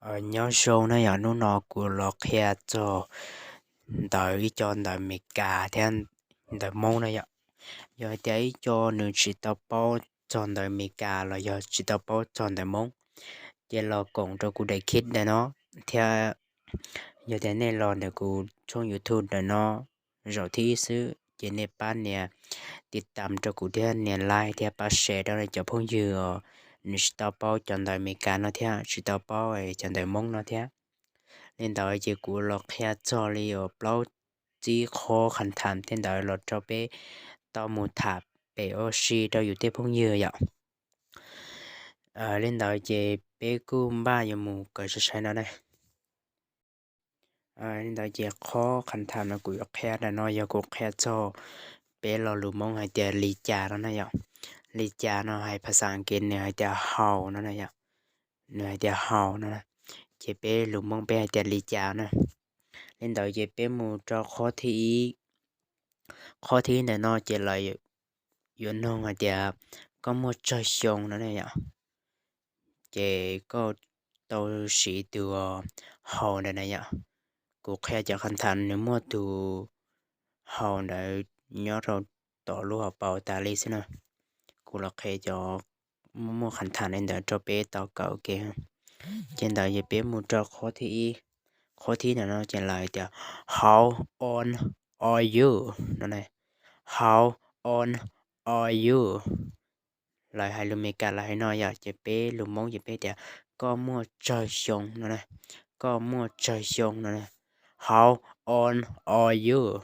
Nyob zoo na yom, hnub no kuv los qhia txog ntawv ib co ntawv Amelikas thiab ntawv Hmoob na yom. Yog hais tias ib co nws tsis tau paub txog ntawv Amelikas los yog tsis tau paub txog ntawv Hmoob, ces los koom rau kuv daim clip ntawm no thiab. Yog tias nej los ntawm kuv tshooj YouTube ntawm no zaum thib ib xwb, ces nej pab nias tiv tam rau kuv thiab nias like thiab pab share rau cov phooj ywg os, nws tsis tau paub cov ntawv Amelikas no thiab tsis tau paub cov ntawv Hmoob no thiab. Li ntawd ces kuv los qhia txog li uas plaub tsib qhov qhas tham tej ntawd los rau peb tau mus tham pem ua si rau yus tej phooj ywg yom. Li ntawd ces peb kuj npaj yuav mus kawm sai sai no na. Li ntawd ces qhov qhas tham no kuv yuav qhia ntawm no yog kuv qhia txog peb lo lus Hmoob hais tias li cas no na yom. Li cas no hais phas xas Askiv nws hais tias how no na yom. Nws hais tias how no, ces peb lus Hmoob peb hais tias li cas na. Li ntawd ces peb mus rau qhov thib ib. Qhov thib ib ntawm no ces lawv yuav nug hais tias koj muaj tsawg xyoo no na yom. Ces koj tau siv tus how ntawm na yom. Kuv qhia cov qhas tham nws muaj tus how ntawd nyob rau tom lub hauv paus tas li xwb na. Kuv los qhia cov muaj muaj qhas tham li ntawd rau peb tau kawm ua ke. Ces ntawd ces peb mus rau qhov thib ib. Qhov thib ib ntawm no ces lawv tias how old are you no na. How old are you? Lawv hais lus Amelikas lawv hais no yom, ces peb lus Hmoob ces peb tias koj muaj tsawg xyoo no na. Koj muaj tsawg xyoo no na. How old are you?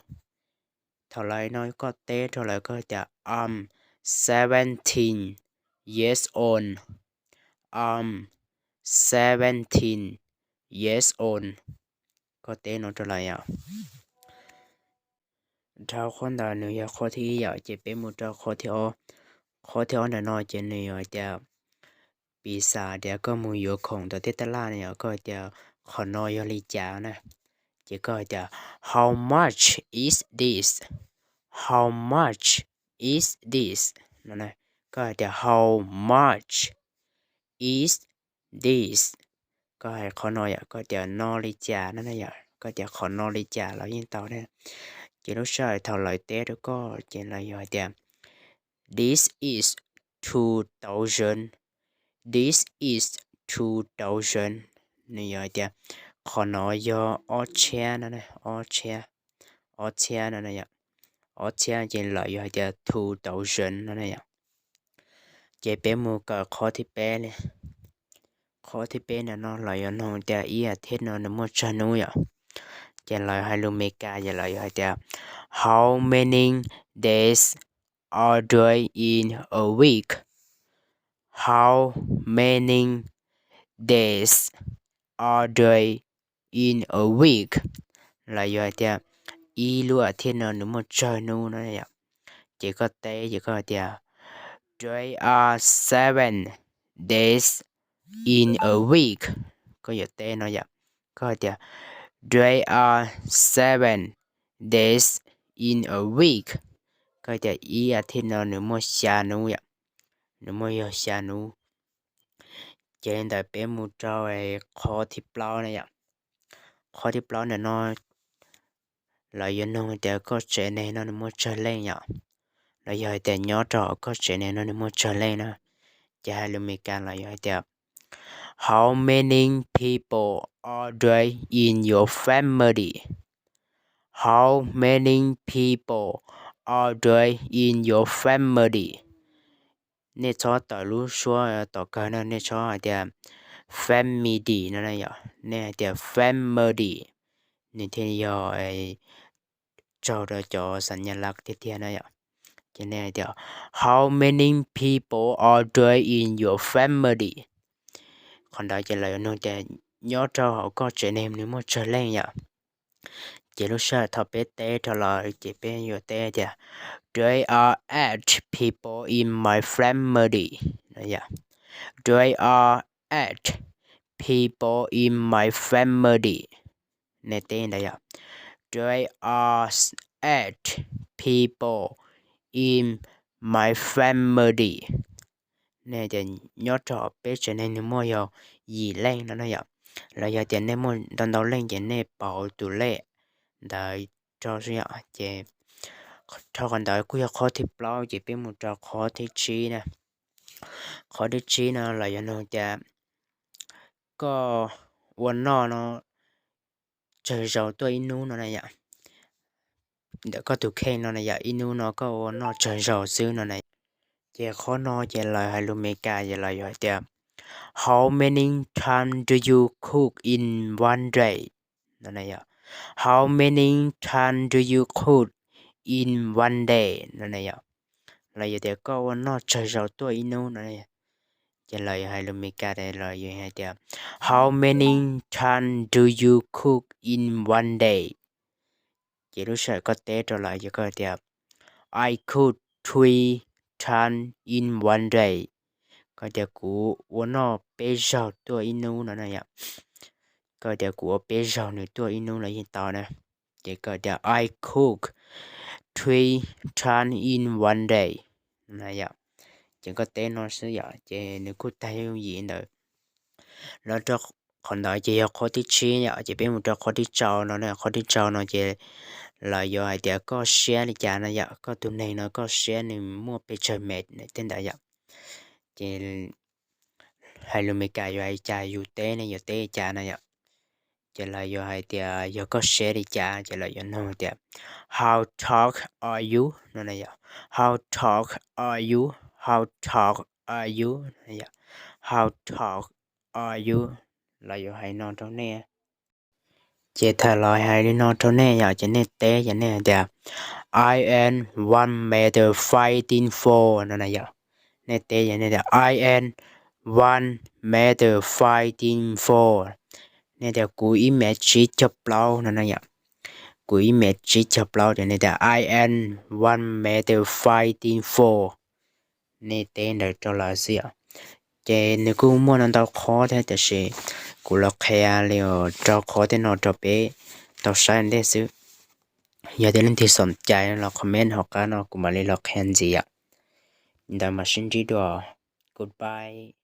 Thaum lawv no koj teb rau lawv koj tias I'm seventeen years old. I'm seventeen years old. Koj teb no rau lawv yom. Dhau qhov ntawd nws yog qhov thib ib yom, ces peb mus rau qhov thib ob. Qhov thib ob ntawm no ces nws yog hais tias piv xam tias koj mus yuav khoom tom tej taj laj no yom, koj hais tias qhov no yog li cas na. Ces koj hais tias how much is this? How much is this? No, koj hais tias how much is this? Koj hais qhov no yom, koj tias no li cas no na yom, koj tias qhov no li cas los yeej tau na. Ces lub sij hawm thaum lawv teb rau koj ces lawv yuav hais tias this is two thousand. This is two thousand. Nws yog hais tias qhov no yog ob txhiab no, ob txhiab, ob txhiab no na yom. Ob txhiab ces lawv yuav hais tias two thousand no na yom. Ces peb mus kawm qhov thib peb li. Qhov thib peb ntawm no lawv yuav nug tias ib as thiv no nws muaj tsawg hnub yom. Ces lawv hais lus Amelikas ces lawv yuav hais tias how many days are there in a week? How many days are there in a week? Lawv yuav hais tias ib lub as thiv no nws muaj tsawg hnub no yom. Ces koj teb ces koj hais tias there are seven days in a week. Koj yuav teb no yom, koj hais tias there are seven days in a week. Koj hais tias ib as thiv no nws muaj xya hnub yom, nws muaj yog xya hnub. Ces li ntawd peb mus rau qhov thib plaub na yom. Qhov thib plaub ntawm no lawv yuav nug tias koj tsev neeg no nws muaj tsawg leej yom, los yog hais tias nyob rau hauv koj tsev neeg no nws muaj tsawg leej na. Ces hais lus Amelikas lawv yuav hais tias how many people are there in your family? How many people are there in your family? Nej txhob tawm lub suab tom kawg no, nej txhob hais tias family no na yom, nej hais tias family, nws thiaj yog tsaug rau cov xam nyas laj tiag tiag na yom. Ces nej hais tias how many people are there in your family? Qhov ntawd ces lawv yuav nug tias nyob rau hauv koj tsev neeg nws muaj tsawg leej yom. Ces lub sij hawm thaum peb teb rau lawv ces peb yuav teb tias there are eight people in my family. There are eight people in my family. Nej teb ntawd yom, there are eight people in my family. Nej tias nyob rau peb tsev neeg nws muaj yog yim leej no na yom. Los yog tias nej muaj ntau ntau leej ces nej pauv tus lej ntawd rau xwb yom. Ces dhau qhov ntawd kuj yog qhov thib plaub, ces peb mus rau qhov thib tsib na. Qhov thib tsib no los yog nug tias koj ua noj no tsawg zaus tuaj ib hnub no na yom. Ntawm koj tus kheej no na yom, ib hnub no koj ua noj tsawg zaus xwb no na. Ces qhov no ces lawv hais lus Meskas ces lawv yuav hais tias, How many times do you cook in one day? No na yom. How many times do you cook in one day? No na yom. Los yog tias koj ua noj tsawg zaus tuaj ib hnub no. Ces lawv yuav hais lus Meskas los yuav hais tias, How many times do you cook in one day? Ces lub sij hawm koj teb rau lawv ces koj tias, I cook three times in one day. Koj tias kuv ua noj peb zaug tuaj ib hnub no na yom. Koj tias kuv ua peb zaug nws tuaj ib hnub los yeej tau na. Ces koj tias I cook three times in one day. Ces koj teb no xwb yom, ces nws kuj tag yooj yim ntawd. Los rau qhov ntawd ces yog qhov thib tsib yom, ces peb mus rau qhov thib rau no na. Qhov thib rau no ces lawv yuav hais tias koj siab li cas no yom, koj tus neeg no koj siab nws muaj pes tsawg mev tej ntawd yom. Ces hais lus Meskas yuav hais cas, yus teb ne yuav teb li cas no yom. Ces lawv yuav hais tias yog koj siab li cas ces lawv yuav nug tias, How tall are you? No na yom. How tall are you? How tall are you? How tall are you? Lawv yuav hais no rau nej. Ces thaum lawv hais li no rau nej yom, ces nej teb ces nej tias, I am one meter five inch four no na yom. Nej teb ces nej tias, I am one meter five inch four. Nej tias kuv ib mev tsib caug plaub no na yom. Kuv ib mev tsib caug plaub ces nej tias, I am one meter five inch four. Nej teb ntawd rau lawv xwb yom. Ces nws kuj muaj no ntau qhov thiab, tiam sis kuv los qhia li rau qhov tej no rau peb tau saib ntej xwb. Yog tias leej twg xom cai los comment hauv qab no kuv mam li los qhia ntxiv yom. Ntawd mam sib ntsib dua. Goodbye.